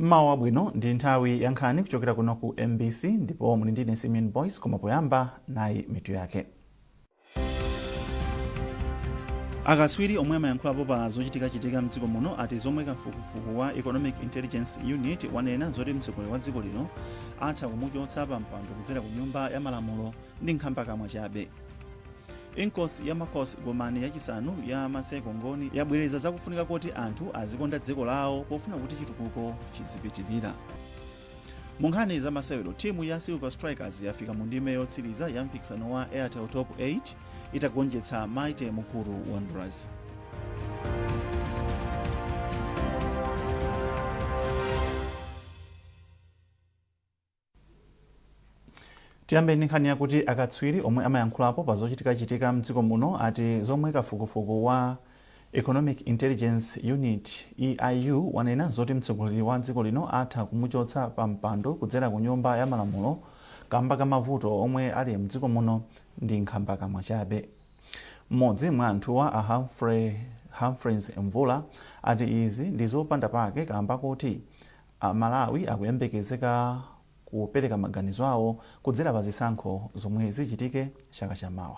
Mmawa wabwino, ndi nthawi ya nkhani kuchokera kuno ku MBC ndipo muli ndine Simeon Boyce, koma poyamba nayi mitu yake. Akatswiri omwe amayankhulapo pa zochitikachitika mdziko muno ati zomwe kafukufuku wa Economic Intelligence Unit wanena zoti mtsogoleri wa dziko lino atha kumuchotsa pa mpando kudzera ku Nyumba ya Malamulo ndi nkhambakamwa chabe. Inkosi ya Makosi Gomani yachisanu ya Maseko Ngoni yabwereza zakufunika koti anthu azikonda dziko lawo pofuna kuti chitukuko chizipitilira. Mu nkhani za masewero, timu ya Silver Strikers yafika mu ndime yotsiriza ya mpikisano wa Airtel Top 8 itagonjetsa Mighty Mukuru Wanderers. Tiyambe ndi nkhani yakuti akatswiri omwe amayankhulapo pa zochitikachitika mdziko muno ati zomwe kafukufuku wa Economic Intelligence Unit, EIU, wanena zoti mtsogoleri wa dziko lino atha kumuchotsa pa mpando kudzera ku Nyumba ya Malamulo kamba ka mavuto omwe ali mdziko muno ndi nkhambakamwa chabe. Mmodzi mwa anthuwa a Humphreys Mvula ati izi ndi zopanda pake kamba koti a Malawi akuyembekezeka kupereka maganizo awo kudzera pa zisankho zomwe zichitike chaka cha mawa.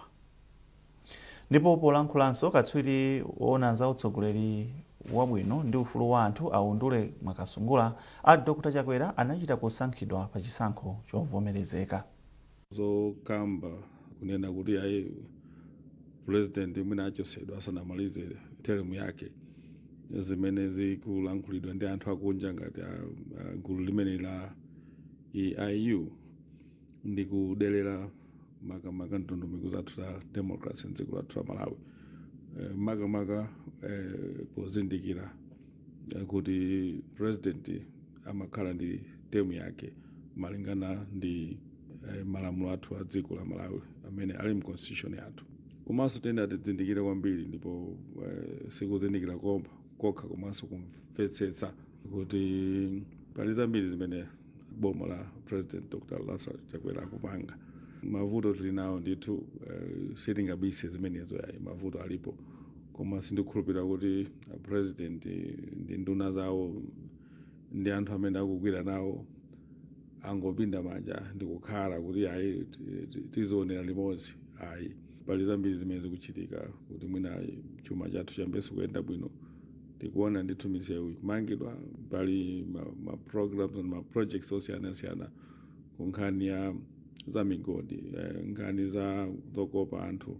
Ndipo polankhulanso, katswiri woona za utsogoleri wabwino ndi ufulu wa anthu a Undule Mwakasungula ati Dr Chakwera anachita kusankhidwa pa chisankho chovomerezeka. Zokamba kunena kuti ayi, president mwina achosedwa asanamalize term yake, zimene zikulankhulidwa ndi anthu akunja ngati gulu limene la EIU, ndi kudelera makamaka ndondomeko zathu za democracy mdziko lathu la Malawi, makamaka pozindikira kuti president amakhala ndi term yake malingana ndi malamulo athu a dziko la Malawi amene ali mu constitution yathu. Komanso tiyenda tizindikire kwambiri, ndipo sikuzindikira kokha komanso kumvetsetsa kuti pali zambiri zimene boma la President Dr Lazarus Chakwera akupanga. Mavuto tili nawo ndithu, sitingabise zimenezo yayi, mavuto alipo, koma sindikukhulupirira kuti president ndi nduna zawo ndi anthu amene akugwira nawo angopinda manja ndi kukhala kuti ayi, tizionera limodzi ayi. Pali zambiri zimene zikuchitika kuti mwina chuma chathu chiyambenso kuyenda bwino. Tikuona ndithu misewu ikumangidwa, pali ma programs and ma projects osiyanasiyana ku nkhani ya za migodi, nkhani za zokopa anthu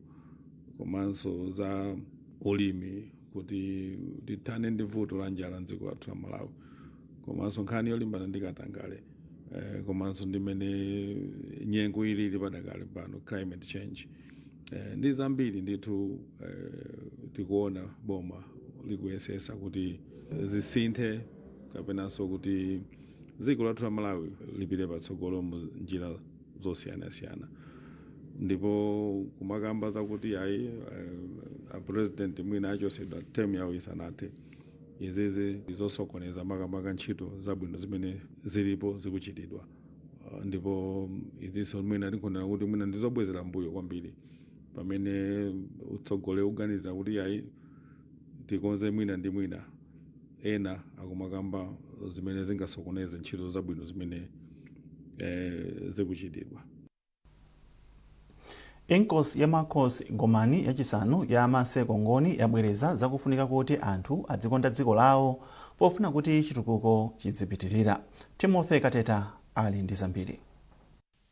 komanso za ulimi kuti tithane ndi vuto la njala mdziko lathu la Malawi, komanso nkhani yolimbana ndi katangale, komanso ndimene nyengo ilili padakali pano, climate change, ndi zambiri ndithu. Tikuona boma likuyesesa kuti zisinthe kapenanso kuti dziko lathu la Malawi lipite patsogolo mu njira zosiyanasiyana. Ndipo kumakamba zakuti ayi, a president mwina achosedwa term yawo isanathe, izizi zosokoneza makamaka ntchito zabwino zimene zilipo zikuchitidwa. Ndipo izinso mwina tikunena kuti mwina ndizobwezera mbuyo kwambiri pamene utsogoleri uganiza kuti ayi, tikonze mwina ndi mwina, ena akumakamba zimene zingasokoneze ntchito zabwino zimene zikuchitidwa. Inkosi ya Makosi Gomani yachisanu ya Maseko Ngoni yabwereza zakufunika kuti anthu adzikonda dziko lawo pofuna kuti chitukuko chizipitirira. Timothy Kateta ali ndi zambiri.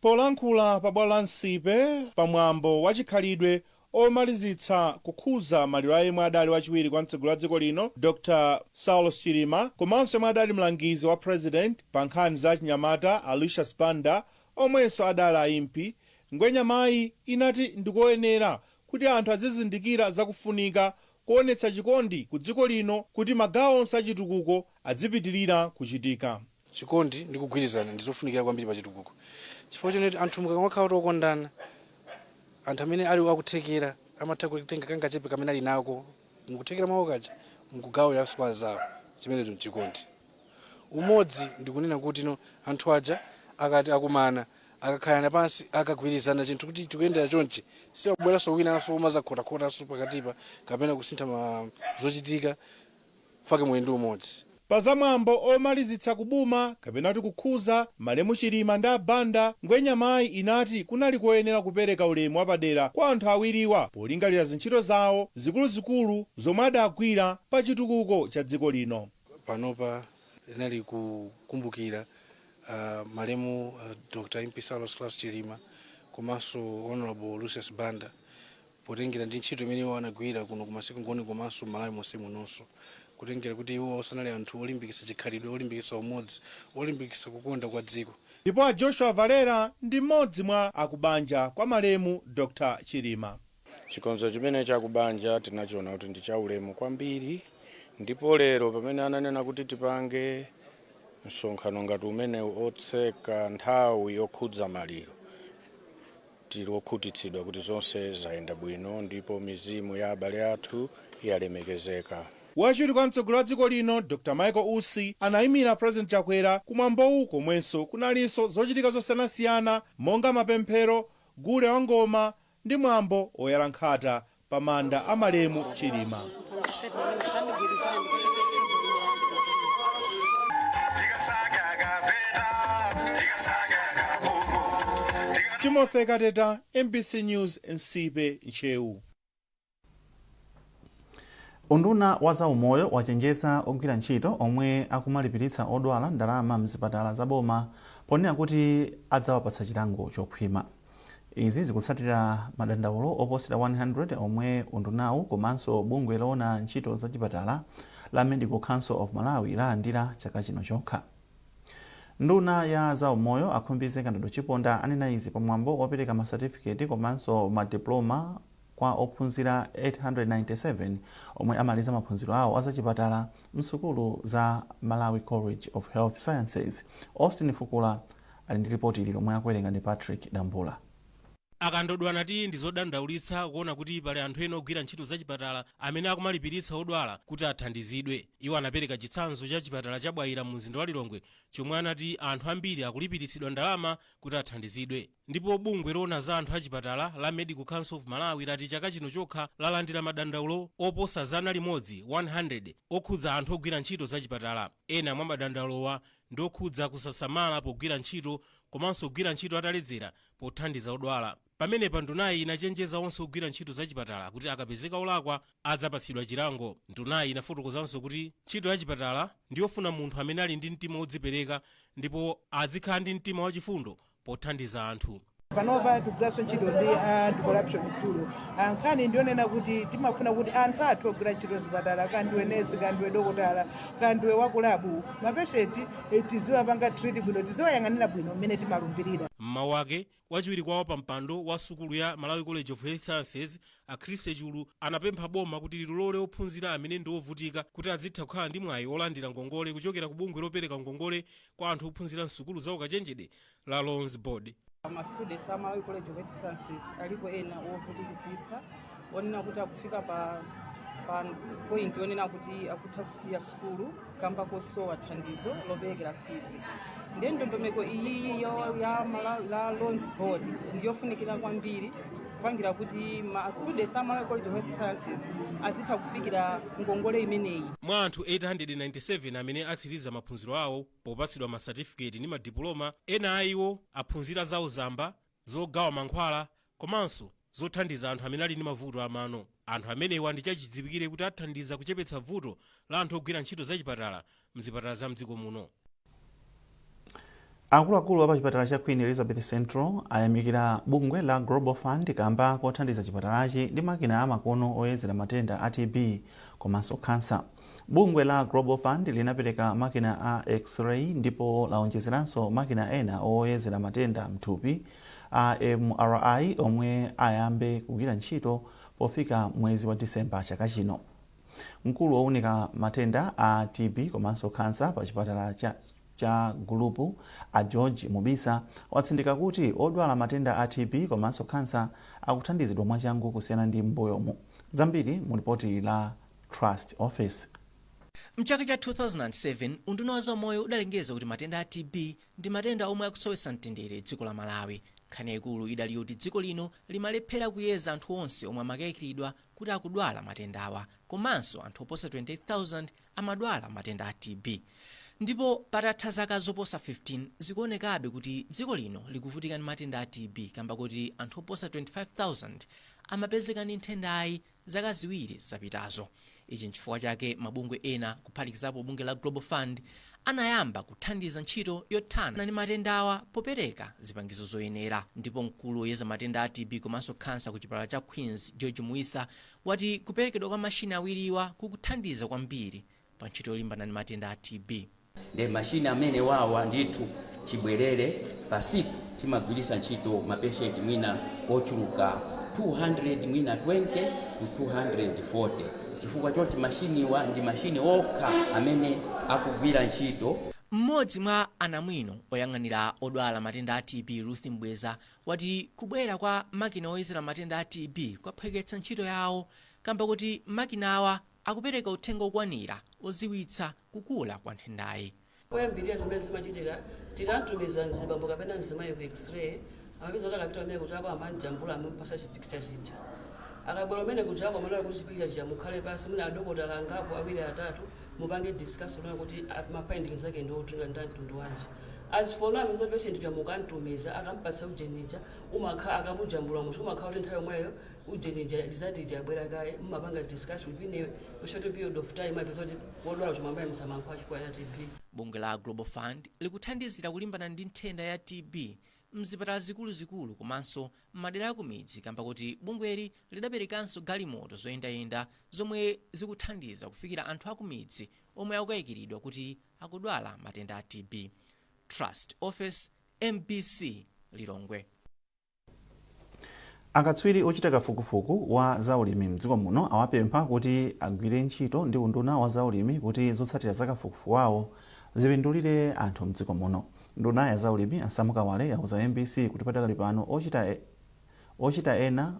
Polankhula pa bwalo la Nsipe pamwambo wa chikhalidwe omalizitsa kukhuza maliro a yemwe adali wachiwiri kwa mtsogoleri wa dziko lino Dr Saulos Chilima komanso yemwe adali mlangizi wa president pa nkhani za chinyamata Aloysius Banda omwenso adali a MP, ngwenyamayi inati ndikoyenera kuti anthu azizindikira zakufunika kuonetsa chikondi ku dziko lino kuti magawo onse achitukuko adzipitirira kuchitika. Chikondi ndi kugwirizana ndi zofunikira kwambiri pa chitukuko chifukwa choneti anthu mukamakhala okondana, anthu amene ali akuthekera amatha kutenga kangachepe kamene ali nako mukuthekera mwawo kaja mukugawira kwa anzawo. Chimenecho nchikondi. Umodzi ndikunena kuti no, anthu aja akati akumana, akakhalana pansi, akagwirizana chinthu kuti tikuyendera chonchi, siwabweranso winanso umazakhotakhotanso pakatipa kapena kusintha ma zochitika fake. Muli ndi umodzi. Pa zamwambo omalizitsa kubuma kapena kuti kukhuza malemu Chilima ndi Abanda, ngwenyamayi inati kunali koyenera kupereka ulemu wapadera kwa anthu awiriwa polingalira zintchito zawo zikuluzikulu zomwe adagwira pa chitukuko cha dziko lino. Panopa linali kukumbukira malemu Dr MP Saulos Klaus Chilima komanso Honorable Lucius Banda, potengera ndi ntchito imene iwo anagwira kuno ku Masiku Ngoni komanso Malawi monse munonso, kutengera kuti iwo osanali anthu olimbikitsa chikhalidwe, olimbikitsa umodzi, olimbikitsa kukonda kwa dziko. Ndipo a Joshua Valera ndi mmodzi mwa akubanja kwa malemu Dr Chilima. Chikonzo chimene chakubanja tinachiona kuti ndi chaulemu kwambiri, ndipo lero pamene ananena kuti tipange msonkhano ngati umenewu otseka nthawi yokhudza maliro, tili okhutitsidwa kuti zonse zayenda bwino ndipo mizimu ya abale athu yalemekezeka. Wachiwiri kwa mtsogoleri wa dziko lino Dr Michael Usi anayimira President Chakwera kumwambowu, komwenso kunalinso zochitika zosiyanasiyana monga mapemphero, gule wa ngoma ndi mwambo oyala nkhata pa manda a malemu Chilima. Timothy Kateta, MBC News, Nsipe, Ntcheu. Unduna wa zaumoyo wachenjeza ogwira ntchito omwe akumalipiritsa odwala ndalama mzipatala zaboma ponena kuti adzawapatsa chilango chokhwima. Izi zikutsatira madandaulo oposera 100 omwe undunawu komanso bungwe loona ntchito zachipatala la Medical Council of Malawi lalandira chaka chino chokha. Nduna ya zaumoyo a Khumbize Kandodo Chiponda anena izi pamwambo wopereka masatifiketi komanso madiploma kwa ophunzira 897 omwe amaliza maphunziro awo azachipatala msukulu za Malawi College of Health Sciences. Austin Fukula ali ndi ripoti ili lomwe akuwerenga ndi Patrick Dambula. A Kandodo anati ndi zodandaulitsa kuona kuti pali anthu ena ogwira ntchito zachipatala amene akumalipiritsa odwala kuti athandizidwe. Iwo anapereka chitsanzo cha chipatala cha Bwaila mu mzinda wa Lilongwe chomwe anati anthu ambiri akulipiritsidwa ndalama kuti athandizidwe. Ndipo bungwe loona za anthu achipatala la Medical Council of Malawi lati chaka chino chokha lalandira madandaulo oposa 100, 100, okhudza anthu ogwira ntchito zachipatala. Ena mwa madandaulowa ndi okhudza kusasamala pogwira ntchito komanso kugwira ntchito ataledzera pothandiza odwala. Pamenepa ndunayi inachenjeza onse ogwira ntchito zachipatala kuti akapezeka olakwa adzapatsidwa chilango. Ndunayi inafotokozanso kuti ntchito yachipatala ndiyofuna munthu amene ali ndi mtima wodzipereka ndipo adzikhala ndi mtima wachifundo pothandiza anthu. Panopa tikugwiranso ntchito ndi Anti-Corruption Bureau. Nkhani ndionena kuti timafuna kuti anthu athu ogwira ntchito zipatala, kandiwe nesi, kandiwe dokotala, kandiwe waku lab, ma patient tiziwapanga treat bwino, tiziwayang'anira bwino mmene timalumbirira. Mmawu ake, wachiwiri kwa wapampando wa sukulu ya Malawi College of Health Sciences a Christy Chulu anapempha boma kuti lilole ophunzira amene ndi ovutika kuti azitha kukhala ndi mwayi olandira ngongole kuchokera ku bungwe lopereka ngongole kwa anthu ophunzira msukulu za ukachenjede la Loans Board. Ma students a Malawi College of Health Sciences alipo ena ovutikitsitsa, onena kuti akufika pa point yonena kuti akutha kusiya sukulu kamba kosowa thandizo loperekera fees. Ndiye ndondomeko iyiyi ya Malawi la Loans Board ndiyofunikira kwambiri kupangira kuti ma students a Malawi College of Health Sciences azitha kufikira ngongole imeneyi. Mwa anthu 897 amene atsiriza maphunziro awo popatsidwa masatifiketi ndi madipuloma, ena a iwo aphunzira za uzamba, zogawa mankhwala komanso zothandiza anthu amene ali ndi mavuto amano. Anthu amenewa ndi chachidziwikire kuti athandiza kuchepetsa vuto la anthu ogwira ntchito zachipatala mzipatala za mdziko muno. Akuluakulu a chipatala cha Queen Elizabeth Central ayamikira bungwe la Global Fund kamba kothandiza chipatalachi ndi makina amakono oyezera matenda a TB komanso khansa. Bungwe la Global Fund linapereka makina a X-ray ndipo laonjezeranso makina ena oyezera matenda mthupi a MRI omwe ayambe kugwira ntchito pofika mwezi wa Disemba chaka chino. Mkulu wowunika matenda a TB komanso khansa pa chipatala cha gulupu a George Mubisa watsindika kuti odwala matenda a TB komanso khansa akuthandizidwa mwachangu kusiyana ndi m'mbuyomu. Zambiri mu ripoti la Trust Office. Mchaka cha 2007 unduna wa zaumoyo udalengeza kuti matenda a TB ndi matenda omwe akusowetsa mtendere dziko la Malawi. Nkhani yayikulu idali yoti dziko lino limalephera kuyeza anthu onse omwe amakayikiridwa kuti akudwala matendawa, komanso anthu oposa 28,000 amadwala matenda a TB. Ndipo patatha zaka zoposa 15, zikuonekabe kuti dziko lino likuvutika ndi matenda a TB, kamba kuti anthu oposa 25,000 amapezeka ndi nthendayi zaka 2 zapitazo. Ichi nchifukwa chake mabungwe ena, kuphatikizapo bungwe la Global Fund, anayamba kuthandiza ntchito yothana ndi matendawa popereka zipangizo zoyenera. Ndipo mkulu woyeza matenda a TB komanso khansa ku chipatala cha Queens, George Muisa, wati kuperekedwa kwa mashini awiriwa kukuthandiza kwambiri pa ntchito yolimbana ndi matenda a TB. Ndi mashini amene wawa ndithu chibwerere pasiku timagwiritsa ntchito mapatient mwina ochuluka 200, mwina 20 to 240, chifukwa choti mashiniwa ndi mashini okha amene akugwira ntchito. Mmodzi mwa anamwino oyang'anira odwala matenda a TB, Ruth Mbweza, wati kubwera kwa makina oyezera matenda a TB kwaphweketsa ntchito yawo, kamba kuti makinawa akupereka uthenga okwanira oziwitsa kukula kwa nthendayi. Poyambirira, zimene zimachitika, tikantumiza mzibambo kapena mzimayi ku X-ray, amapeza kuti akapita kumene kuchako amamjambula, amamupasa chipicture chija. Akabwera umene kuchako amanena kuti chipicture chija mukhale pasi mwina adokotala angapo, awiri, atatu, mupange discuss unena kuti ma findings ake ndi otunga ndi mtundu wanji. As for now, amapeza kuti patient uja mukantumiza, akampatsa ujenija, umakha akamujambula munthu, umakhala kuti nthawi yomweyo ujenija result ija abwera kaye, mumapanga discuss within a short period of time, apeza kuti wodwala chimwambaye msamankhwa chifukwa cha TB. Bungwe la Global Fund likuthandizira kulimbana ndi nthenda ya TB mzipatala zikuluzikulu komanso m'madera akumidzi, kamba kuti bungweli lidaperekanso galimoto zoyendayenda zomwe zikuthandiza kufikira anthu akumidzi omwe akukayikiridwa kuti akudwala matenda a TB. Trust Office, MBC, Lilongwe. Akatswiri ochita kafukufuku wa zaulimi mdziko muno awapempha kuti agwire ntchito ndi unduna wa zaulimi kuti zotsatira za kafukufuku wawo zipindulire anthu mdziko muno. Nduna ya zaulimi, a Sam Kawale, yauza MBC kuti padakali pano ochita ena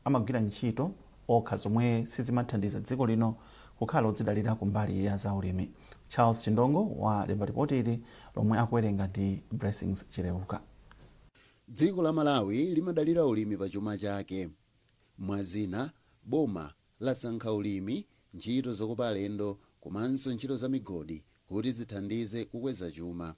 amagwira ntchito okha, zomwe sizimathandiza dziko lino kukhala lodzidalira kumbali ya zaulimi. Charles Chindongo walemba ripoti ili lomwe akuwerenga ndi Blessings Chileuka. Dziko la Malawi limadalira ulimi pa chuma chake. Mwazina, boma lasankha ulimi, ntchito zokopa alendo komanso ntchito za migodi kuti zithandize kukweza chuma.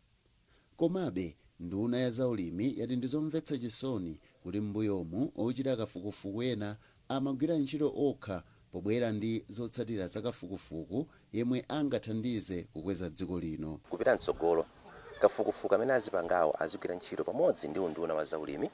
Komabe, nduna ya zaulimi yati ndizomvetsa chisoni kuti m'mbuyomu ochita kafukufuku ena amagwira ntchito okha pobwera ndi zotsatira za kafukufuku yemwe angathandize kukweza dziko lino. Kupita mtsogolo, kafukufuku amene azipangawo azigwira ntchito pamodzi ndi unduna wa zaulimi,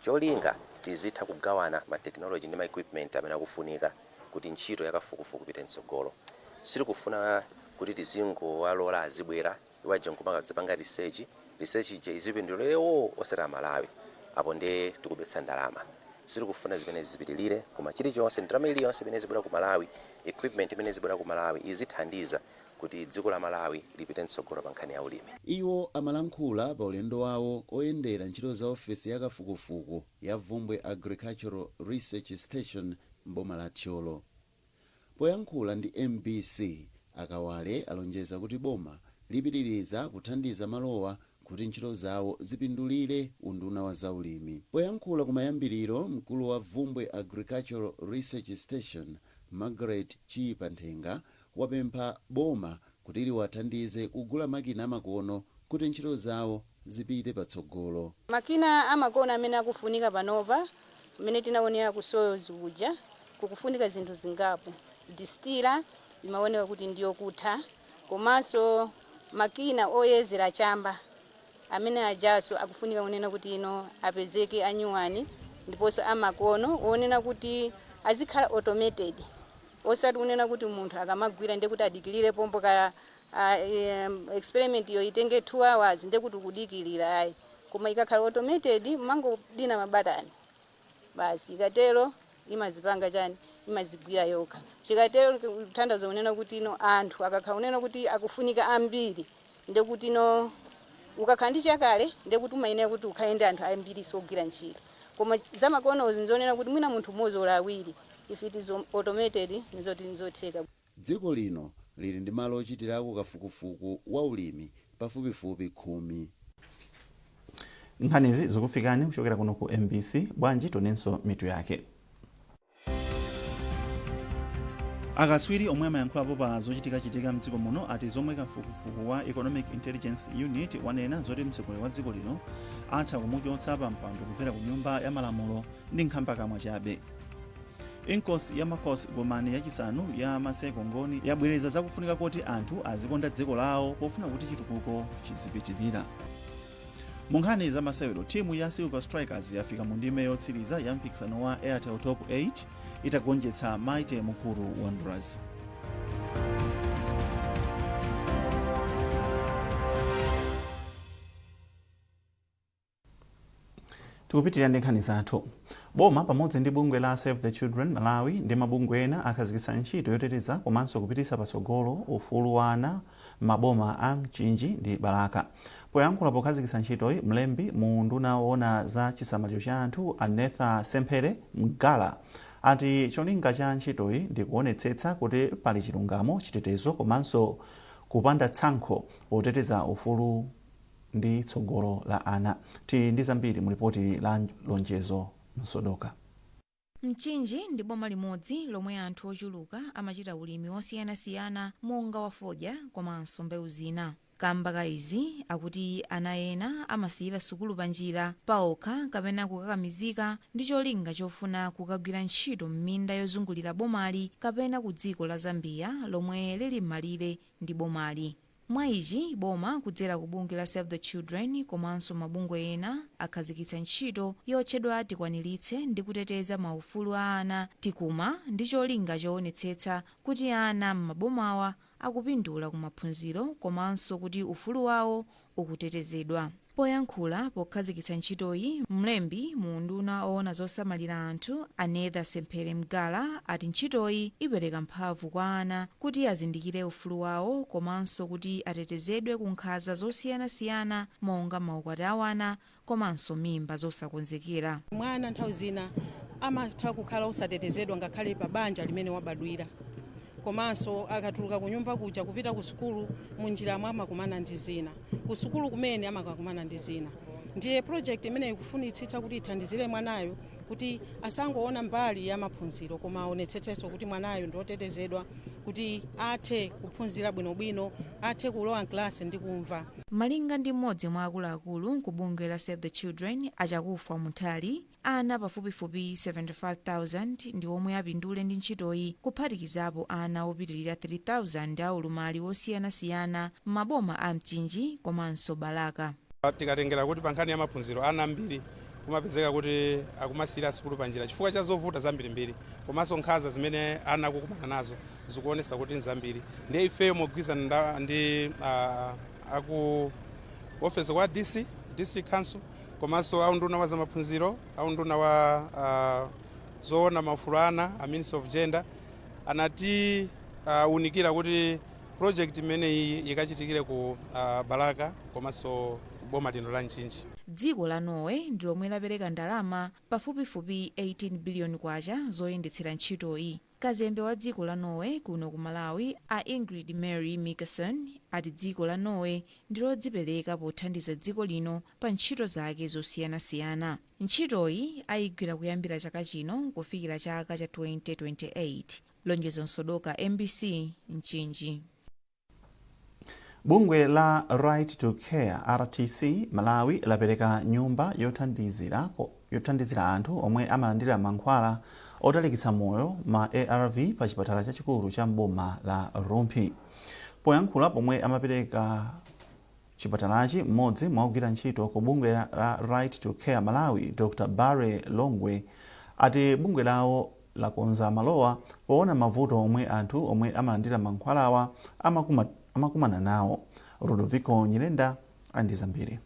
cholinga tizitha kugawana ma technology ndi ma equipment amene akufunika kuti ntchito ya kafukufuku ipite mtsogolo. Sitikufuna kuti tizingowalola azibwera iwaja nkumakadzapanga research, research ija izipindulirewo osati Amalawi. Apo ndiye tikubetsa ndalama. Sitikufuna zimene zipitilire, koma chilichonse, ndalama iliyonse imene izibwera ku Malawi, equipment imene izibwera ku Malawi, izithandiza kuti dziko la Malawi lipite mtsogolo pa nkhani ya ulimi. Iwo amalankhula pa ulendo wawo oyendera ntchito za ofesi ya kafukufuku ya Vumbwe Agricultural Research Station m'boma la Thyolo. Poyankhula ndi MBC, a Kawale alonjeza kuti boma lipitiriza kuthandiza malowa kuti ntchito zawo zipindulire unduna wa zaulimi. Poyankhula kumayambiriro, mkulu wa Vumbwe Agricultural Research Station, Margaret Chipa Nthenga, wapempha boma kuti liwathandize kugula makina amakono kuti ntchito zawo zipite patsogolo. Makina amakono amene akufunika panopa, mmene tinaonera ku soils kuja, kukufunika zinthu zingapo. Distiller imaoneka kuti ndiyokutha, komanso makina oyezera chamba amene ajaso akufunika kunena kuti ino apezeke anyuwani, ndiponso amakono onena kuti azikhala automated, osati kunena kuti munthu akamagwira ndiye kuti adikilire pompo ka experiment yo itenge 2 hours, ndiye kuti ukudikilira, ayi. Koma ikakhala automated, mangodina mabatani basi, ikatero imazipanga chani, imazigwira yokha. Chikatero kuthandiza kunena kuti ino anthu akakhala kunena kuti akufunika ambiri, ndiye kuti ino ukakhala ndi chakale, ndiye kuti umayenera kuti ukhale ndi anthu ambiri sogwira ntchito. Koma zamakonozi nzonena kuti mwina munthu mmodzi olo awiri, if it is automated, nzoti nzotheka. Dziko lino lili ndi malo ochitirako kafukufuku wa ulimi pafupifupi 10. Nkhanizi zikufikani kuchokera kuno ku MBC. Bwanji tionenso mitu yake. Akatswiri omwe amayankhulapo pa zochitikachitika mdziko muno ati zomwe kafukufuku wa Economic Intelligence Unit wanena zoti mtsogoleri wa dziko lino atha kumuchotsa pa mpando kudzera ku Nyumba ya Malamulo ndi nkhambakamwa chabe. Inkosi ya Makosi Gomani yachisanu ya Maseko Ngoni yabwereza zakufunika kuti anthu azikonda dziko lawo pofuna kuti chitukuko chizipitirira. Mu nkhani za masewero, timu ya Silver Strikers yafika mu ndime yotsiriza ya mpikisano wa Airtel Top 8 itagonjetsa Mighty Mukuru Wanderers. Tikupitirira ndi nkhani zathu. Boma pamodzi ndi bungwe la Save the Children Malawi ndi mabungwe ena akhazikitsa ntchito yoteteza komanso kupititsa patsogolo ufulu wa ana m'maboma a Mchinji ndi Balaka. Poyankhula pokhazikitsa ntchitoyi, mlembi mu unduna woona za chisamaliro cha anthu a Anetha Semphere Mgala ati cholinga cha ntchitoyi ndi kuonetsetsa kuti pali chilungamo, chitetezo komanso kupanda tsankho poteteza ufulu ndi tsogolo la ana. Tili ndi zambiri mu lipoti la Lonjezo Msodoka. Mchinji ndi boma limodzi lomwe anthu ochuluka amachita ulimi wosiyanasiyana monga wa fodya komanso mbewu zina. Kamba ka izi, akuti ana ena amasiyira sukulu panjira paokha kapena kukakamizika ndi cholinga chofuna kukagwira ntchito m'minda yozungulira bomali kapena ku dziko la Zambia lomwe lili m'malire ndi bomali. Mwa ichi, boma kudzera ku bungwe la Save the Children komanso mabungwe ena akhazikitsa ntchito yotchedwa Tikwaniritse ndi Kuteteza Maufulu a Ana, Tikuma, ndi cholinga choonetsetsa kuti ana m'mabomawa akupindula ku maphunziro komanso kuti ufulu wawo ukutetezedwa. Poyankhula pokhazikitsa ntchitoyi, mlembi mu unduna owona zosamalira anthu, Anetha Semphere Mgala, ati ntchitoyi ipereka mphamvu kwa ana kuti azindikire ufulu wawo komanso kuti atetezedwe ku nkhanza zosiyanasiyana monga maukwati a wana komanso mimba zosakonzekera. Mwana nthawi zina amatha kukhala osatetezedwa ngakhale pa banja limene wabadwira, komanso akatuluka kunyumba kuja kupita ku sukulu, munjiramo amakumana ndi zina, ku sukulu kumene amakakumana ndi zina. Ndiye project imene ikufunitsitsa kuti ithandizire mwanayo kuti asangoona mbali ya maphunziro, koma aonetsetsenso kuti mwanayo ndi otetezedwa kuti athe kuphunzira bwinobwino, athe kulowa mklasi ndi kumva. Malinga ndi mmodzi mwa akuluakulu ku bungwe la Save the Children, a Chakufwa Munthali, ana pafupifupi 75,000 ndi omwe apindule ndi ntchitoyi, kuphatikizapo ana opitirira 3,000 a ulumali wosiyanasiyana m'maboma a Mchinji komanso Balaka. Tikatengera kuti pa nkhani ya maphunziro, ana ambiri kumapezeka kuti akumasiyira sukulu panjira chifukwa cha zovuta zambirimbiri, komanso nkhanza zimene ana akukumana nazo zikuonesa kuti nzambiri. Ndiye ifeyo mogwirizana ndi aku office kwa DC, District Council, komanso aunduna wa zamaphunziro, aunduna wa zoona maufulu ana, a Ministry of Gender, anati unikira kuti project imeneyi ikachitikire ku Balaka komanso boma lino la Mchinji. Dziko la Norway ndi lomwe lapereka ndalama pafupifupi 18 biliyoni kwacha zoyendetsera ntchitoyi. Kazembe wa dziko la Norway kuno ku Malawi, a Ingrid Mary Mikkelsen, ati dziko la Norway ndi lodzipereka pothandiza dziko lino pa ntchito zake zosiyanasiyana. Ntchitoyi ayigwira kuyambira chaka chino kufikira chaka cha 2028. Lonjezo Msodoka, MBC, Mchinji. Bungwe la Right to Care, RTC Malawi, lapereka nyumba yothandizira anthu omwe amalandira mankhwala otalikitsa moyo, ma ARV, pa chipatala chachikulu cha mboma la Rumphi. Poyankhula pomwe amapereka chipatalachi, mmodzi mwa ogwira ntchito ku bungwe la Right to Care Malawi, Dr Barry Longwe, ati bungwe lawo lakonza malowa poona mavuto omwe anthu omwe amalandira mankhwalawa amakumana nawo. Ludovico Nyirenda ali ndi zambiri.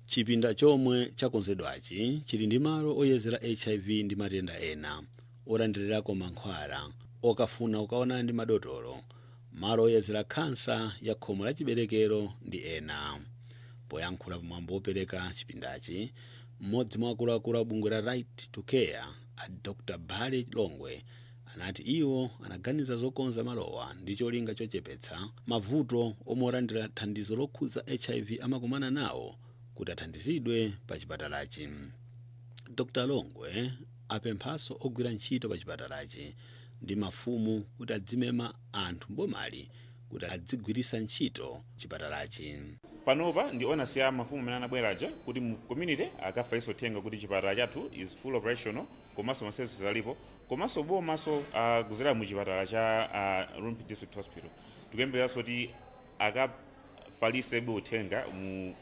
Chipinda chomwe chakonzedwachi chili ndi malo oyezera HIV ndi matenda ena, olandirirako mankhwala okafuna kukaonana ndi madotolo, malo oyezera khansa ya khomo la chiberekero ndi ena. Poyankhula pamwambo wopereka chipindachi, mmodzi mwa akuluakulu a bungwe la Right to Care, a Dr Barry Longwe, anati iwo anaganiza zokonza malowa ndi cholinga chochepetsa mavuto omwe olandira thandizo lokhudza HIV amakumana nawo. Kuti athandizidwe pa chipatalachi, Dr Longwe apemphanso ogwira ntchito pa chipatalachi ndi mafumu kuti adzimema anthu mbomali kuti adzigwiritsa ntchito chipatalachi. Panopa ndi onus ya mafumu amene anabweraja kuti mu community akafalitse uthenga kuti chipatala chathu is full operational, komanso ma services alipo, komanso bomaso kudzera mu chipatala cha Rumphi District Hospital tikuyembekezanso kuti akafalitsebe uthenga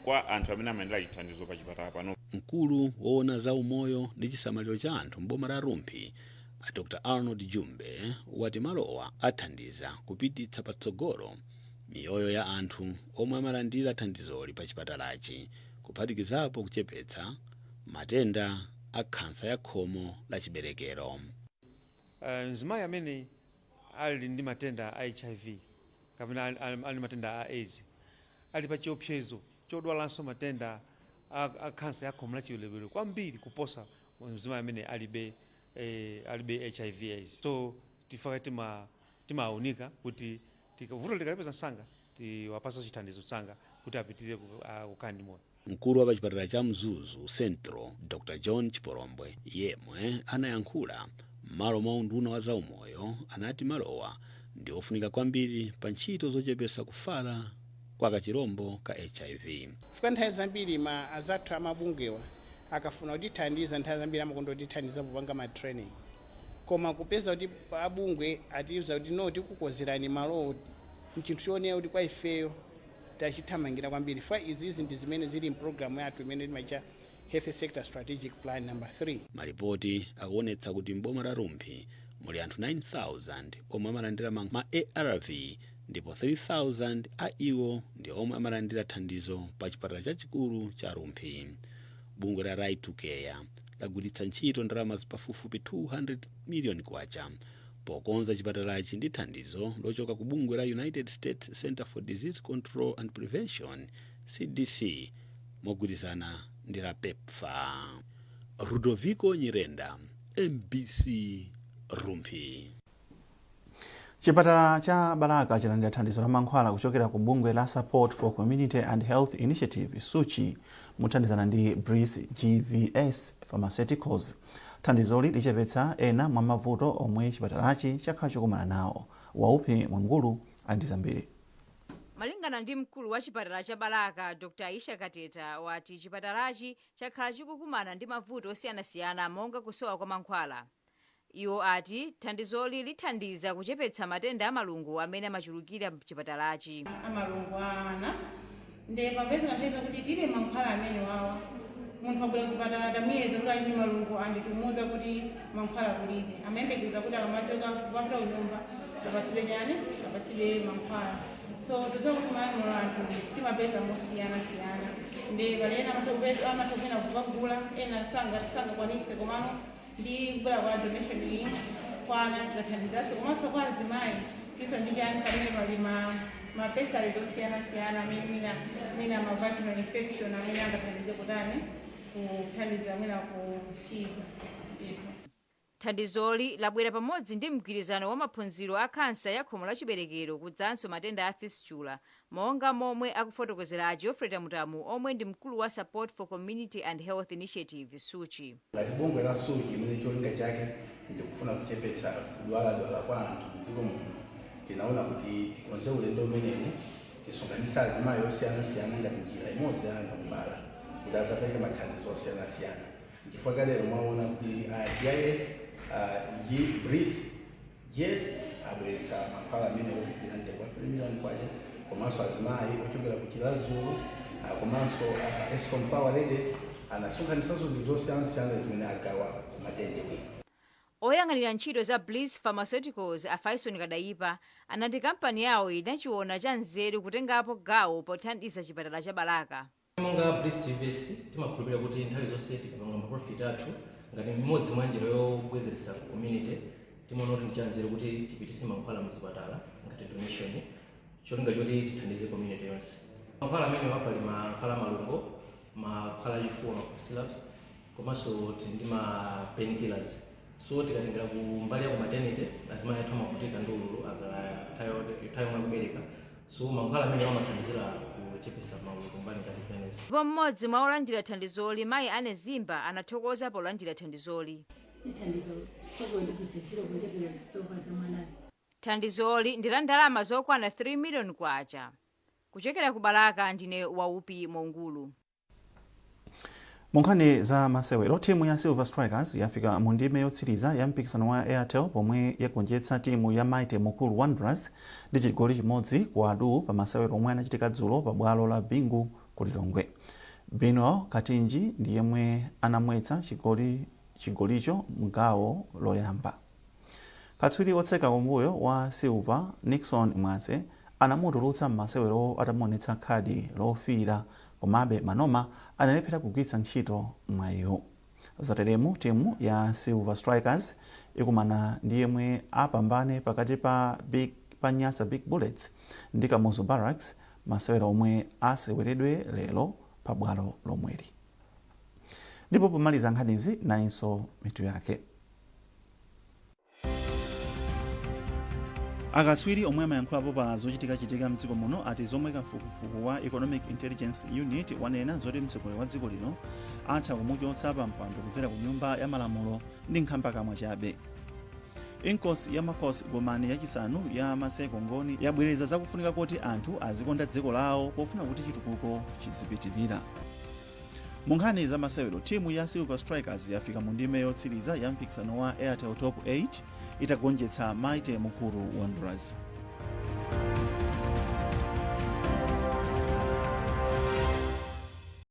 kwa anthu amene amayendera chithandizo pa chipatala pano. Mkulu woona za umoyo ndi chisamaliro cha anthu mboma la Rumphi, a Dr Arnold Jumbe, wati malowa athandiza kupititsa patsogolo miyoyo ya anthu omwe amalandira thandizoli pa chipatalachi, kuphatikizapo kuchepetsa matenda a khansa ya khomo la chiberekero. Mzimayi amene ali ndi matenda a HIV kapena ali ndi matenda a AIDS ali pa chiopsezo chodwalanso matenda a khansa ya khomo la chiberekero kwambiri kuposa mzimayi amene alibe HIV AIDS. So tifaka timawunika kuti vuto likalipeza msanga, tiwapasa chithandizo msanga kuti apitirire kukhala ndi moyo. Mkulu wa pachipatala cha Mzuzu Central, Dr John Chipolombwe, yemwe anayankhula m'malo mwa unduna wa zaumoyo, anati malowa ndi ofunika kwambiri pa ntchito zochepetsa kufala kwa kachirombo ka HIV. Fuka nthawi zambiri ma azathu amabungwewa akafuna kutithandiza, nthawi zambiri amakonda kutithandiza popanga ma training, koma kupeza kuti abungwe atiuza kuti, "No, tikukonzerani malowo," nchinthu choonera kuti kwa ifeyo tachithamangira kwambiri. Fa izizi ndi zimene zili mpulogalamu yathu imene timacha Health Sector Strategic Plan number 3. Malipoti akuonetsa kuti mboma la Rumphi muli anthu 9000 omwe amalandira ma ARV, ndipo 3000 a iwo ndi omwe amalandira thandizo pa chipatala chachikulu cha Rumphi. Bungwe la Right to Care lagwiritsa ntchito ndalama pafupifupi 200 miliyoni kwacha pokonza chipatalachi ndi thandizo lochoka ku bungwe la United States Center for Disease Control and Prevention, CDC, mogwirizana ndi la PEPFAR. Rudoviko Nyirenda, MBC, Rumphi. Chipatala cha Balaka chalandira thandizo la mankhwala kuchokera ku bungwe la Support for Community and Health Initiative, SUCHI, mothandizana ndi Brice GVS Pharmaceuticals. Thandizoli lichepetsa ena mwa mavuto omwe chipatalachi chakhala chokumana nawo. Waupi Mwangulu ali ndi zambiri. Malingana ndi mkulu wa chipatala cha Balaka, Dr Aisha Kateta, wati chipatalachi chakhala chikukumana ndi mavuto osiyanasiyana monga kusowa kwa mankhwala. Iwo ati thandizoli lithandiza kuchepetsa matenda amalungo amene amachulukira mchipatalachi. Amalungo a ana, nde papeza nthawi kuti tilibe mankhwala amene wawa. Munthu wabwera kuchipatala, tamuyeza kuti ali ndi malungo, anditumuza kuti mankhwala kulibe. Amayembekeza kuti akamachoka kupita kunyumba apatsidwe chani? Apatsidwe mankhwala. So tidziwa kuti malamulo anthu timapeza mosiyanasiyana, ndi pali ena amatha kupeza, amatha kupena kukagula, ena sangakwanitse. Komano ndi kubwera kwa donation iyi kwa ana zathandizanso, komanso kwa azimayi tiso ndi chani, pamene pali ma pessaries osiyanasiyana amene mwina ma vaginal infection amene angathandize kutani, kuthandiza mwina kuchiza ndithu. Thandizoli labwera pamodzi ndi mgwirizano wa maphunziro a khansa ya khomo la chiberekero kudzanso matenda a fistula, monga momwe akufotokozera a Geoffrey Tamutamu, omwe ndi mkulu wa Support for Community and Health Initiative, SUCHI. Ngati bungwe la SUCHI, imene cholinga chake ndikufuna kuchepetsa kudwaladwala kwa anthu mdziko muno, tinaona kuti tikonze ulendo umenewu, tisonkhanitse azimayi osiyanasiyana ngati njira imodzi ya anakubala kuti azapereke mathandizo osiyanasiyana. Nchifukwa lero mwaona kuti GIS, G Brice GS abweretsa mankhwala amene opitirira mtengo wa 3 million kwacha, komanso azimayi ochokera ku Chiradzulu, komanso Escom Power Ladies anasonkhanitsanso zinthu zosiyanasiyana zimene agawa matende wina. Oyang'anira ntchito za Bliss Pharmaceuticals, a Faison Kadaipa, anati kampani yawo inachiona cha nzeru kutengapo gawo pothandiza chipatala cha Balaka. Monga Bliss GVS, timakhulupirira kuti nthawi zonse tikapanga ma profit athu, ngati mmodzi mwa njira yobwezeretsa ku community, timaona kuti ndi chanzeru kuti tipitise mankhwala muzipatala ngati donation, cholinga choti tithandize community yonse. Mankhwala amene pali mankhwala malungo, mankhwala achifuwa, ma cough syrups, komanso tili ndi ma painkillers. So tikatengera ku mbali ya ku maternity, azimayi athu amavutika ndi ululu akala nthawi yomwe akubereka, so mankhwala amene amathandizira kuchepesa maululu mbali ngati zimenezo. zimenezi. Ndipo mmodzi mwa olandira thandizoli, mayi Ane Zimba, anathokoza polandira thandizoli. Ithandizo sokuligwidza ntchito kuchepera zovala mwanayo. Thandizoli ndi la ndalama zokwana 3 million kwacha. Kuchokera ku Balaka, ndine Waupi Mongulu. Mu nkhani za masewero, timu ya Silver Strikers yafika mu ndime yotsiriza ya mpikisano wa Airtel pomwe yagonjetsa timu ya Mighty Mukuru Wanderers ndi chigoli chimodzi kwa du pa masewero omwe anachitika dzulo pa bwalo la Bingu ku Lilongwe. Binwell Katinji ndi yemwe anamwetsa chigolicho mgawo loyamba. Katswiri otseka kumbuyo wa Silver, Nixon Mwase, anamutulutsa m'masewero atamuonetsa khadi lofiira, komabe Manoma analephera kugwiritsa ntchito mwayiwo. Zateremu, timu ya Silver Strikers ikumana ndi yemwe apambane pakati pa Nyasa Big Bullets ndi Kamuzu Barracks, masewero omwe aseweredwe lero pa bwalo lomweli. Ndipo pomaliza nkhanizi, nayinso mitu yake. Akatswiri omwe amayankhulapo pa zochitikachitika mdziko muno ati zomwe kafukufuku wa Economic Intelligence Unit wanena zoti mtsogoleri wa dziko lino atha kumuchotsa pa mpando kudzera ku Nyumba ya Malamulo ndi nkhambakamwa chabe. Inkosi ya Makosi Gomani yachisanu ya Maseko Ngoni yabwereza zakufunika kuti anthu azikonda dziko lawo pofuna kuti chitukuko chizipitirira. Mu nkhani za masewero, timu ya Silver Strikers yafika mu ndime yotsiriza ya mpikisano wa Airtel Top 8 itagonjetsa Mighty Mukuru Wanderers.